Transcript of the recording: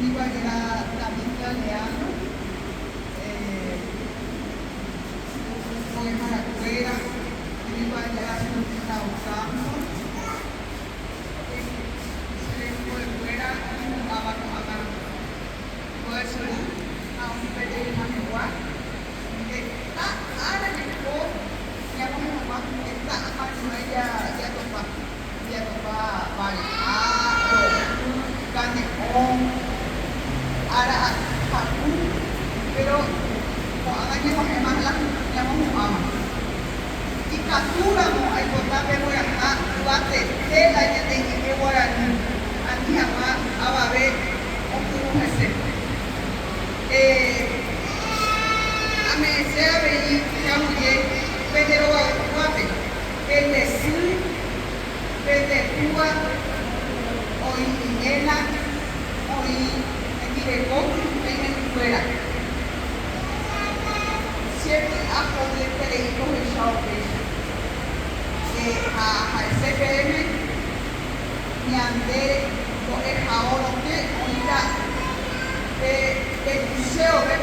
Che niko ajéra David Galeano, mbo'eharakuéra, che niko ajéra Zulmita Ocampo, che remimbo'ekuéra oñemo'ãva ko'ág̃a rupi mbo'esyry ha umi peteĩ mahegua, heta ára jeko ñamohe hag̃ua heta apañuãi jatopa. Jatopa vare'a, ro'y, kane'õ, ára haku, péro ko'ág̃a ñaguahẽma la ñamohu'ãma. Ikatúramo aipota pegueraha yvatete la ñane ñe'ẽ guarani, ani hag̃ua avave opyrũ hese. Ame'ẽse avei jaguyje pende rogayguápe. Pende sy, pende túa, oĩ iména, oĩ hembireko ha imembykuéra. Che py'a horyeterei rohecha upéicha. Che ha ha'ese peẽme, ñande mbo'ehao rokẽ oĩta pe pejuseove.